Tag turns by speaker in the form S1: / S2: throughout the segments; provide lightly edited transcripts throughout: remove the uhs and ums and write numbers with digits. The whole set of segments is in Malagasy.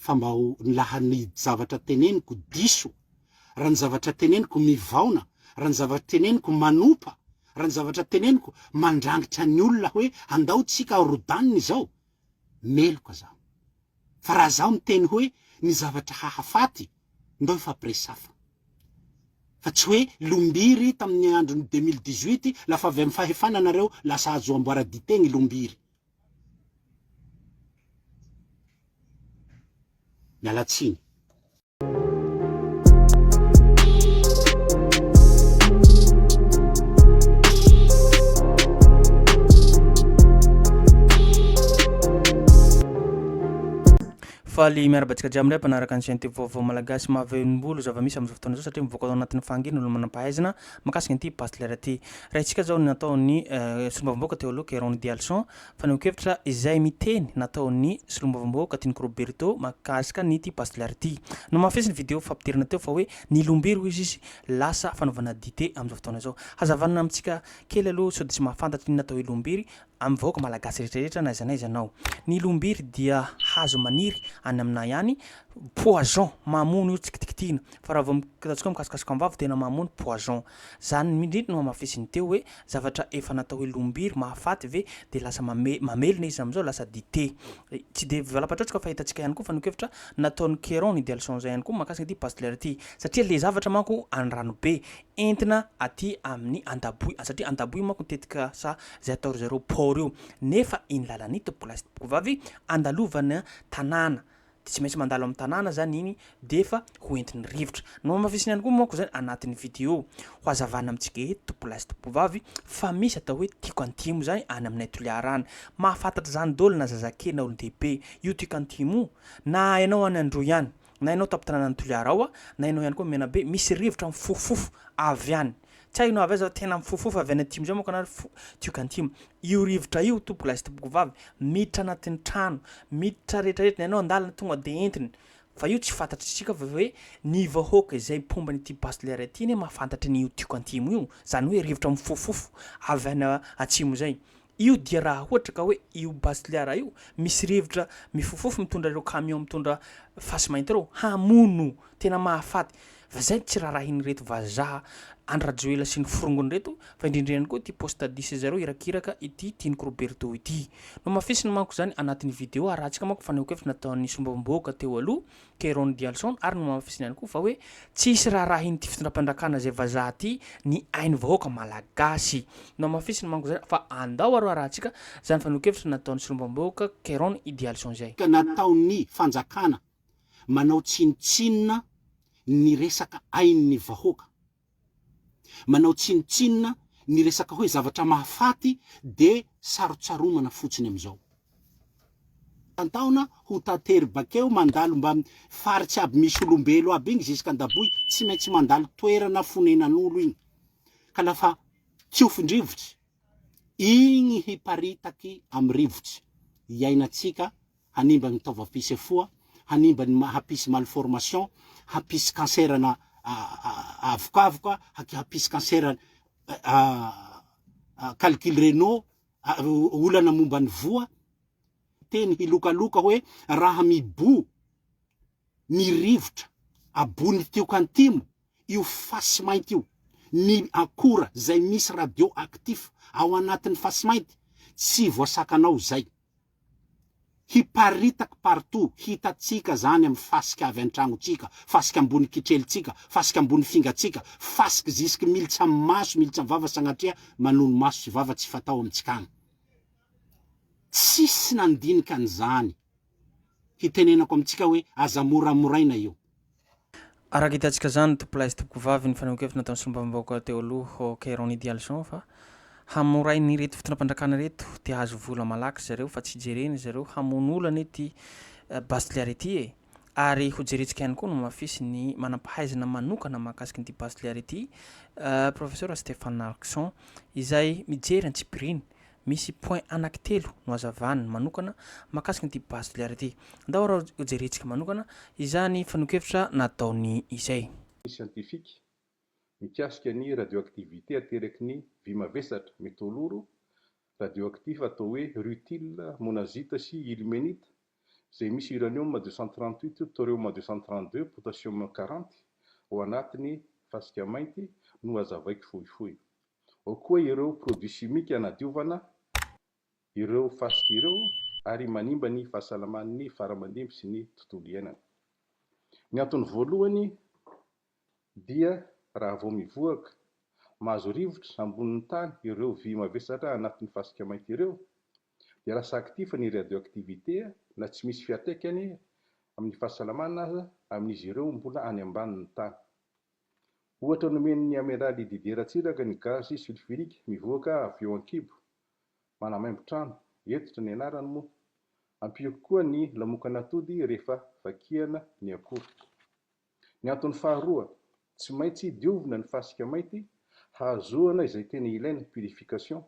S1: Fa mba ho laha ny zavatra teneniko diso, raha ny zavatra teneniko mivaona, raha ny zavatra teneniko manompa, raha ny zavatra teneniko mandrangitra ny olona hoe andao tsika rodanina izao, meloka zaho. Fa raha zaho miteny hoe ny zavatra hahafaty, ndao hifampiresafa. Fa tsy hoe lombiry tamin'ny andron'ny 2018 lafa avy amin'ny fahefana nareo lasa azo amboara dite ny lombiry. Miala tsiny.
S2: Faly miarahaba antsika jiaby indray mpanaraka ny chaîne TV Vaovao Malagasy mahavelom-bolo zava-misy amin'izao fotoana izao satria mivoaka ao anatin'ny fahanginana ireo manam-pahaizana mahakasika an'ity Bachelor ity. Raintsika izao ny nataon'ny solombavambahoaka teo aloha Keron Dialson Fanehoan-kevitra izay miteny nataon'ny solombavambahoaka Tinoky Roberto mahakasika an'ity Bachelor ity. Nohamafisiny video fampidirana teo fa hoe ny lombiry hoy izy lasa fanaovana dite amin'izao fotoana izao. Hazavana amintsika kely aloha sao dia tsy mahafantatra inona atao hoe lombiry amin'ny vahoaka malagasy rehetra rehetra na aiza na aiza ianao. Ny lombiry dia hazo maniry any aminay any, poison, mamono io tsy kitikitihina fa raha vao ataontsika hoe mikasokasoka amin'ny vava tena mamono poison. Zany indrindra no hamafisiny teo hoe zavatra efa natao hoe lombiry mahafaty ve de lasa mame mamelona izy amizao lasa dite. Tsy de valapatraotrika fa hitantsika ihany koa fanehoan-kevitra nataon'i Keron Idelson zay ihany koa mahakasika ity Bastler ity satria le zavatra manko any Ranobe entina aty amin'ny Andaboy satria Andaboy manko ny tetikasa zay atao ry zareo port io nefa iny lalana iny tompokolahy sy tompokovavy andalovana tanàna de tsy maintsy mandalo amin'ny tanàna zany iny de efa ho entin'ny rivotra. Nohamafisiny ihany koa manko zany anatin'ny video ho hazavana amintsika eto tompolahy sy tompovavy fa misy atao hoe tiko antimo zany any aminay Toliara any. Mahafantatra zany daholo na zazakely na olon-dehibe io tiko antimo io na ianao any Androy any na ianao tampon-tanànan'i Toliara ao na ianao ihany koa Menabe misy rivotra mifofofofo avy any Tsy hainao avy aiza fa tena mifofofo avy any antimo zay manko anareo fo tioka antimo. Io rivotra io tompoko lahy sy tompoko vavy miditra anatin'ny trano, miditra rehetra rehetra, ny anao andalana tonga de entiny. Fa io tsy fantatr'isika fa hoe ny vahoaka izay mpomba an'ity base l'air ity anie mahafantatra an'io tioka antimo io, zany hoe rivotra mifofofofo avy any atsimo zay. Io dia raha ohatra ka hoe io base Toliara io misy rivotra mifofofo mitondra ireo camion mitondra fasy mainty ireo hamono tena mahafaty fa zay tsy rarahin'ireto vazaha Andry Rajoelina sy ny forongony ireto fa indrindra ihany koa ity poste dix zareo irakiraka ity Tinoky Roberto ity. Nohamafisiny manko izany anatin'ny video arahantsika manko fanehoan-kevitra nataon'ny solombavambahoaka teo aloha Keron Dialson ary nohamafisiny ihany koa fa hoe tsy hisy raharahin'ity fitondram-panjakana izay vazaha ity ny ain'ny vahoaka malagasy. Nohamafisiny manko izay fa andao aro arahantsika izany fanehoan-kevitra nataon'ny solombavambahoaka Keron Idialson izay.
S1: Ka nataon'ny fanjakana manao tsinontsinona ny resaka ain'ny vahoaka. Manao tsinontsinona ny resaka hoe zavatra mahafaty de sarotsaromana fotsiny amizao. Isan-taona ho tatery bakeo mandalo mba faritsy aby misy olombelo aby igny zisk'Andaboy tsy maintsy mandalo toerana fonenan'olo igny ka lafa tsiofin-drivotsy igny hiparitaky amy rivotsy iainantsika hanimba ny taovam-pisefoa, hanimba ny hampisy malformation, hampisy cancer na avokavoka, hampisy cancer calcul rénaux, olana momba ny voa, teny hilokaloka hoe raha mibo ny rivotra abon'ny tiokantimo io fasy mainty io, ny akora zay misy radio actif ao anatin'ny fasy mainty tsy voasakanao zay. Hiparitaky partout, hitantsika zany am fasika avy antragnotsika, fasika ambony kitrelintsika, fasika ambony fingatsika, fasiky zisky militsy am maso, militsy am vava sagnatria manono maso sy vava tsy fatao amintsika agny. Tsisy nandinika an'izany. Hitenenako amintsika hoe aza moramoraina io.
S2: Araka hitantsika izany tompolahy sy tompokovavy ny fanehoan-kevitra nataon'ny solombavambahoaka teo aloha Kairon Idialson fa hamorain'ireto fitondram-panjakana ireto dia hahazo vola malaky zareo fa tsy jerena zareo hamono olona anie ity Base Toliara ity e! ary ho jerentsika ihany koa no hamafisin'ny manampahaizana manokana mahakasika an'ity Base Toliara ity Professeur Stéphane Arcson izay mijery antsipiriany Misy point anaky telo no hazavany manokana mahakasika an'ity base Toliara ity. Andao ary hojerentsika manokana izany fanehoan-kevitra nataony izay.
S3: Siantifika mikasika ny radioactivité ateraky ny vy mavesatra, métaux lourds, radioactifs atao hoe rutile, monazite sy ilmenite. izay misy uranium 238, thorium 232, potassium 40 ao anatin'ny fasika mainty no hazavaiko fohifohy. Ao koa ireo produits chimiques anadiovana ireo fasika ireo ary manimba ny fahasalaman'ny faramandimby sy ny tontolo iainana. Ny antony voalohany dia raha vao mivoaka mahazo rivotra ambonin'ny tany ireo vy mavesatra anatin'ny fasika mainty ireo dia lasa actif ny radioactivité na tsy misy fiantraikany amin'ny fahasalamana aza amin'izy ireo mbola any ambanin'ny tany. Ohatra nomen'ny Amiraly Didier Ratsiraka ny gaz sulfurique mivoaka avy eo an-kibo, manamaimbo trano, hentitra ny anarany moa. Ampio koa ny lamokan'atody rehefa vakiana ny akoho. Ny antony faharoa, tsy maintsy diovina ny fasika mainty hahazoana izay tena ilaina, purification,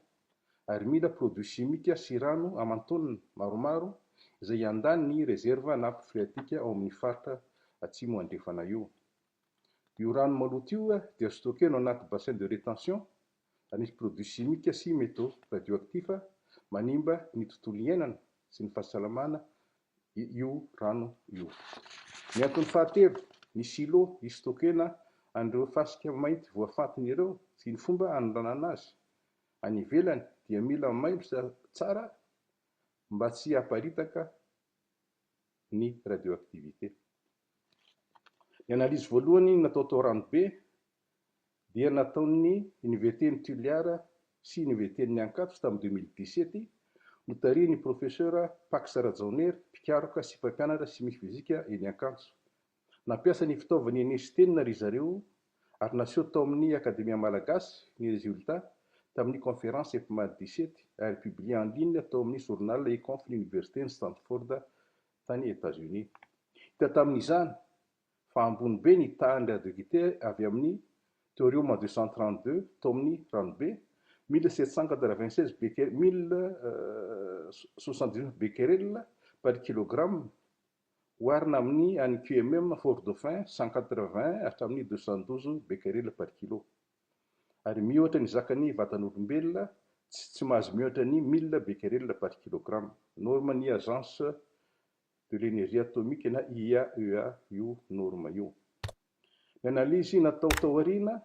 S3: ary mila produits chimiques sy rano aman-taonina maromaro izay hiandany ny réserve nappe phréatique ao amin'ny faritra atsimo andrefana io. Io rano maloto io dia stocker-na ao anaty bassin de rétention ary misy produits chimiques sy métaux radioactifs manimba ny tontolo iainana sy ny fahasalamana io rano io. Ny antony fahatelo, ny silo hi-stocker-na an'ireo fasika mainty voafantina ireo sy ny fomba hanondranana azy any ivelany dia mila mailo tsara mba tsy haparitaka ny radioactivité. Ny analyse voalohany natao tao Ranobe dia nataon'ny Oniverten'i Toliara sy Oniverten'ny Ankatso tamin'ny 2017, notarihin'ny Professeur Pax Rajaonery, mpikaroka sy mpampianatra simia fizika eny Ankatso. Nampiasa ny fitaovan'ny Einstein ry zareo ary naseho tao amin'ny Akademia Malagasy ny résultat tamin'ny conférence EPMAD 17 ary publié en ligne tao amin'ny journal E-Conf-n'ny Oniversten'i Stanford tany Etats-Unis. Hita tamin'izany fa ambony be ny tahan'ny radioactivité avy amin'ny thorium 232 tao amin'ny ranobe, 1796 becquer, 1079 becquerel par kilogramme, oharina amin'ny an'ny QMM Fort Dauphin 180 hatramin'ny 212 becquerel par kilo. Ary mihoatra ny zakan'ny vatan'olombelona tsy tsy mahazo mihoatra ny 1000 becquerel par kilogramme. Norme ny Agence de l'énergie atomique na IAEA io norme io. Ny analyse natao tao aoriana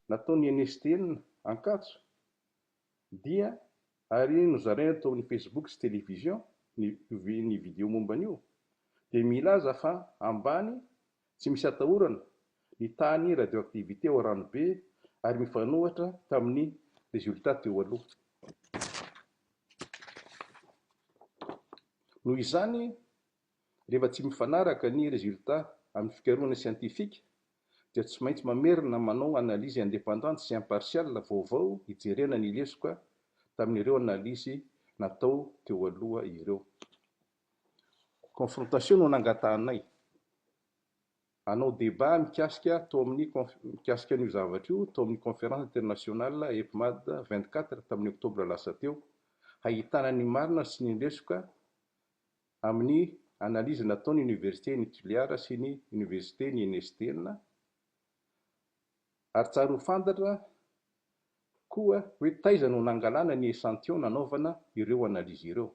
S3: nataon'ny NSTN Ankatso dia ary nozaraina tao amin'ny Facebook sy télévision ny ny vidéo momba an'io dia milaza fa ambany tsy misy atahorana ny tahan'ny radioactivité ao Ranobe ary mifanohitra tamin'ny résultat teo aloha. Noho izany, rehefa tsy mifanaraka ny résultat amin'ny fikarohana siantifika dia tsy maintsy mamerina manao analyse indépendante sy impartiale vaovao hijerena ny lesoka tamin'ireo analyse natao teo aloha ireo. Confrontation no nangatahanay. Hanao débat mikasika tao amin'ny mikasika an'io zavatra io tao amin'ny conférence internationale EPMAD 24 tamin'ny oktobra lasa teo, hahitana ny marina sy ny lesoka amin'ny analyse nataon'ny Oniversiten'i Toliara sy ny Oniversiten'i Enesitena, ary tsara ho fantatra koa hoe taiza no nangalana ny échantillon nanaovana ireo analyse ireo.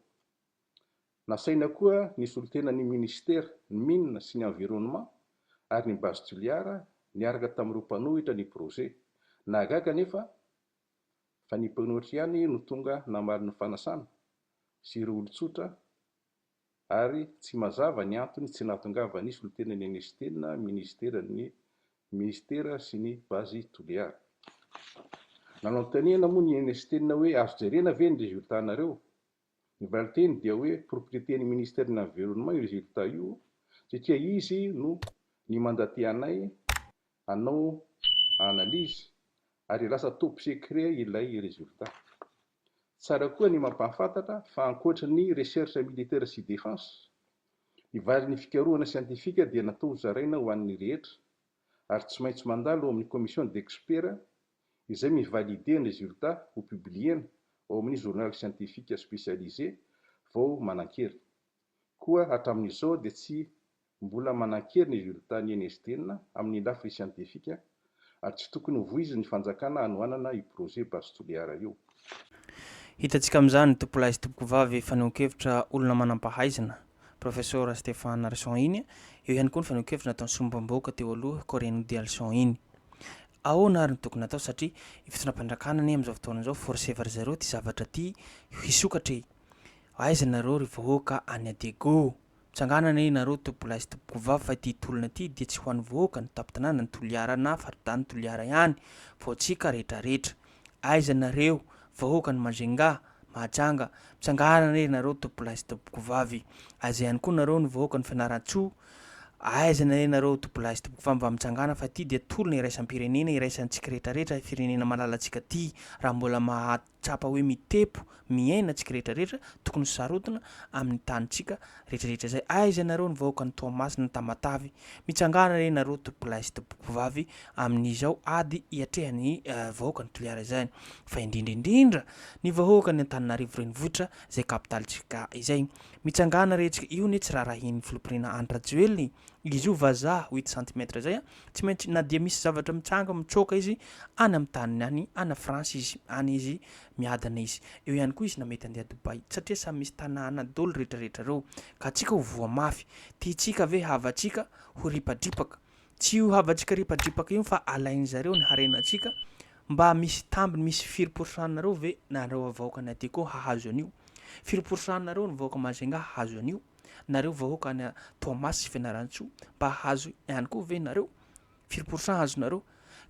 S3: Nasaina koa ny solontenan'ny minisitera, ny Mines sy ny Environnement ary ny Base Toliara niaraka tamin'ireo mpanohitra ny projet. Nahagaga anefa fa ny mpanohitra ihany no tonga namaly ny fanasana sy ireo olon-tsotra ary tsy mazava ny antony tsy nahatongavan'ny solontenan'ny NST na minisiteran'ny minisitera sy ny Base Toliara. Nanontaniana moa ny NST hoe azo jerena ve ny résultat-nareo? Ny valinteny dia hoe propriété-n'ny ministère-n'ny environnement io résultat io satria izy no ni-mandater anay hanao analyse ary lasa top secret ilay résultat. Tsara koa ny mampahafantatra fa ankoatra ny recherche militaire sy défense, ny valin'ny fikarohana siantifika dia natao hozaraina ho an'ny rehetra ary tsy maintsy mandalo ao amin'ny commission d'experts izay mi-valider ny résultat ho publier-na ao amin'ny journal scientifique spécialisé vao manan-kery. Koa hatramin'izao dia tsy mbola manan-kery ny résultat ny NSTN amin'ny lafiny siantifika ary tsy tokony ho voizin'ny fanjakana hanohanana io projet Base Toliara io.
S2: Hitantsika amin'izany tompolahy sy tompokovavy fanehoan-kevitra olona manam-pahaizana, Professor Stéphane Arison iny, eo ihany koa ny fanehoan-kevitra nataon'ny solombavambahoaka teo aloha Corinne Dialson iny. Ahoana ary no tokony hatao satria io fitondram-panjakana anie amin'izao fotoana izao forcer ry zareo ity zavatra ity hisokatra e! Aiza nareo ry vahoaka any Diego? Mitsangàna anie nareo tompolahy sy tompokovavy fa ity tolona ity dia tsy ho an'ny vahoaka ny tampon-tanàna ny Toliara na faritany Toliara ihany fa ho antsika rehetrarehetra. Aiza nareo vahoaka ny Majunga, Mahajanga? Mitsangàna anie nareo tompolahy sy tompokovavy. Aiza ihany koa nareo ny vahoaka ny Fianarantsoa? Aiza anie nareo tompolahy sy tompokovavy mba mitsangàna fa ity dia tolona iraisam-pirenena iraisantsika rehetrarehetra firenena malalantsika ity raha mbola maha tsapa hoe mitepo, miaina tsika rehetra rehetra, tokony ho sarotina amin'ny tanintsika rehetra rehetra izay. Aiza ianareo ny vahoakan'i Toamasina, Tamatave? Mitsangàna re nareo tompokolahy sy tompokovavy amin'izao ady iatrehan'ny vahoakan'i Toliara izay. Fa indrindra indrindra ny vahoakan'i Antananarivo renivohitra izay kapitalintsika izay. Mitsangàna re tsika, io anie tsy raharahian'ny filoham-pirenena Andry Rajoelina e! Izy io vazaha huit centimètre zay a, tsy maintsy na dia misy zavatra mitranga mitsoaka izy any amin'ny taniny any, any France izy, any izy miadana izy, eo ihany koa izy na mety andeha Dubaï satria samy misy tanàna daholo retraretra reo, ka antsika ho voa mafy, tiantsika ve havantsika ho ripadripaka, tsy io havantsika ripadripaka io fa alain'zareo ny harenantsika, mba misy tambiny misy firy pour cent nareo ve nareo vahoaka ny Adecco hahazo an'io, firy pour cent nareo ny vahoaka Majunga hahazo an'io. Nareo vahoaka any Toamasina sy Fianarantsoa mba hahazo ihany koa ve nareo? Firy pour cent azonareo?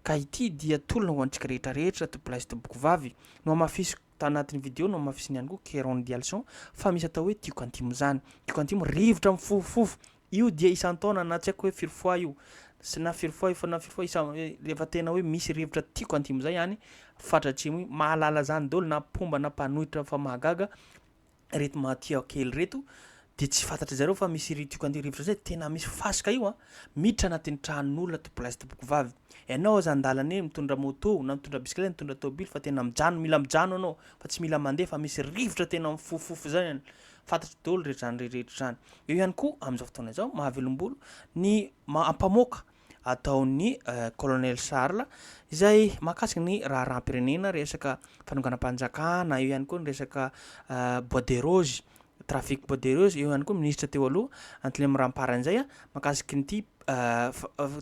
S2: Ka ity dia tolona ho antsika rehetra rehetra tompolahy sy tompokovavy. Nohamafisiko tanatin'ny video nohamafisiny ihany koa Keron Dialson fa misy atao hoe tioka antimo zany. Tioka antimo rivotra mifofofofo. Io dia isan-taona na tsy haiko hoe firy fois io sy na firy fois io fa na firy fois isan rehefa tena hoe misy rivotra tioka antimo zay any faritra atsimo io mahalala zany daholo na mpomba na mpanohitra fa mahagaga reto matia kely reto de tsy fantatry zareo fa misy ry tiokan-ty rivotra zay tena misy fasika io an, miditra anatin'ny tranon'olona tompolahy sy tompokovavy, ianao aza an-dalana eny mitondra moto na mitondra bisikileta mitondra tôbily fa tena mijano mila mijano anao fa tsy mila mandeha fa misy rivotra tena mifofofofo zay any, fantatro daholo rehetra zany rehetra zany, eo ihany koa amin'izao fotoana izao mahavelombolo ny maha-ampamoaka ataon'ny Colonel Charles izay mahakasika ny raharaham-pirenena, resaka fanonganam-panjakana, eo ihany koa ny resaka bois de rose, trafic bois de rose, eo ihany koa ny minisitra teo aloha Antlem Ramparany izay mahakasika an'ity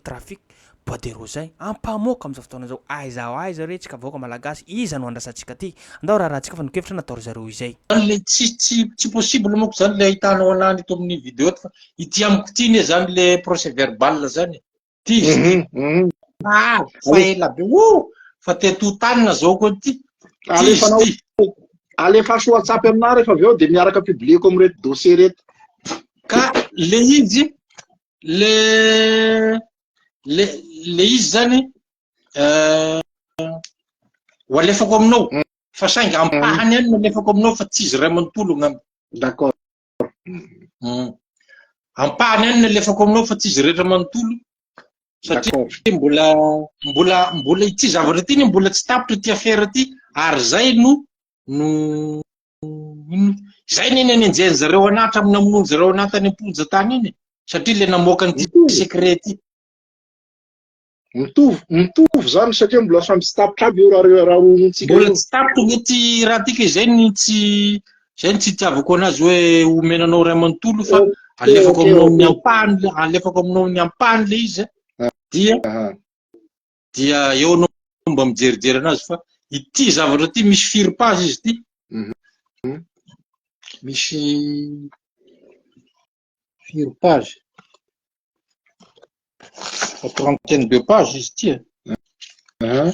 S2: trafic bois de rose izay. Ampamoaka amin'izao fotoana izao, aiza ho aiza re tsika vahoaka malagasy, iza no andrasantsika aty? Andao raharahantsika fa ny hevitra natao ry zareo izay.
S4: Zany le tsy tsy tsy possible manko zany le ahitanao anany eto amin'ny vidéo eto fa ity amiko ity ne zany le procès verbal zany e. Ty izy ity.
S5: Mhm, mhm.
S4: Ah, fa ela be. Woo! Fa teto tanina zao koa ty. Ty izy
S5: Alefanao
S4: ty.
S5: alefaso WhatsApp aminah rehefa avy eo dia miaraka publieko amin'ireto dossier ireto.
S4: Ka le izy le le le izy zany euh, ho alefako aminao fa saingy ampahany ihany no alefako aminao fa tsy izy iray manontolo angamba.
S5: D'accord.
S4: Ampahany ihany no alefako aminao fa tsy izy rehetra manontolo satria mbola mbola mbola ity zavatra ity ny mbola tsy tapitra ity affaire ity ary zay no no zay ny nenenjehin zareo anah hatramin'ny namonoan zareo anah tany am-ponja tany iny satria le namoaka an'ity secret ity.
S5: Mitovy, mitovy zany satria mbola samy tsy tapitra aby io raha raha hohontsika
S4: Mbola tsy tapitra nge ty raha ty ka izay ny tsy izay ny tsy itiavako anazy hoe omena anao iray manontolo fa alefako aminao amin'ny ampahany le alefako aminao amin'ny ampahany le izy dia dia eo anao mba mijerijery anazy fa ity zavatra ity misy firy page izy ity
S5: mhm.
S4: misy firy page Trentaine de pages izy ity e.
S5: Hein?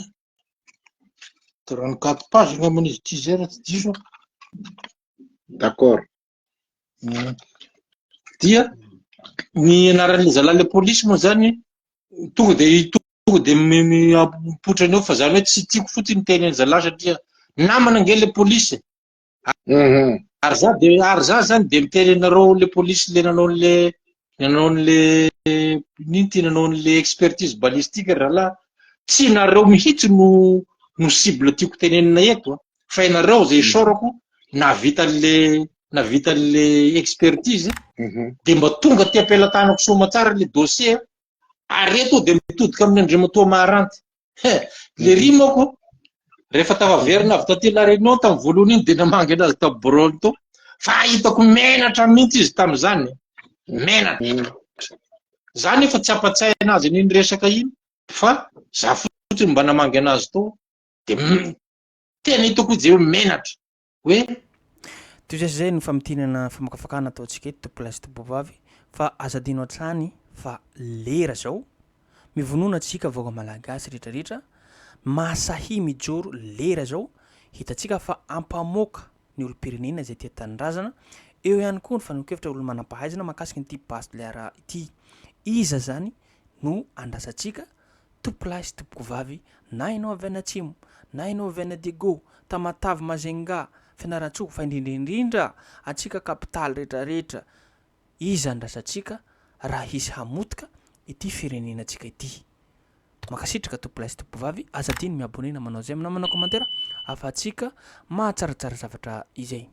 S4: 34 pages angambany izy ity zay raha tsy diso aho.
S5: D'accord.
S4: Dia ny anaran'ilay zalahy ilay polisy moa zany tonga de tonga de mipoitra ny eo fa zany hoe tsy tiako fotsiny ny teny an'ny zalahy satria namana ange ilay polisy e.
S5: Mhm.
S4: Ary za de ary za zany de miteny anareo le polisy le nanao an'le nanao an'le nino ty nanao an'le expertise balistique ry zalahy tsy nareo mihitsy no no cible tiako tenenina eto a fa ianareo zay isaorako nahavita an'le nahavita an'le expertise
S5: Mhm.
S4: de mba tonga aty am-pelatanako soamatsara le dossier ary eto de mitodika amin'ny Andriamatoa Maharanty He, le ry manko, Rehefa tafaverina avy taty La Réunion tamin'ny voalohany iny dia namangy anazy tamin'ny bureau-ny tao. Fa hitako menatra mihitsy izy tamin'izany. Menatra. Za nefa tsy ampatsaina azy an'iny resaka iny fa za fotsiny mba namangy anazy tao dia tena hitako izy hoe menatra. Hoe
S2: Toy izay sy izay no famintinana famakafakana ataontsika eto tompolahy sy tompovavy fa aza adino hatrany fa lera zao mivonona antsika vahoaka malagasy rehetra rehetra mahasahy mijoro lera zao hitantsika fa ampamoaka ny olom-pirenena izay tia tanindrazana eo ihany koa ny fanehoan-kevitra olona manam-pahaizana mahakasika an'ity base toliara ity iza zany no andrasantsika Tompolahy sy tompokovavy, na ianao avy any atsimo, na ianao avy any Diego, Tamatave, Majunga, Fianarantsoa, fa indrindra indrindra antsika kapitaly rehetra rehetra, iza andrasantsika raha hisy hamotika ity firenenantsika ity? Mankasitraka tompolahy sy tompokovavy, aza adino mi-abonner na manao j'aime na manao commentaire ahafahantsika mahatsaratsara zavatra izay.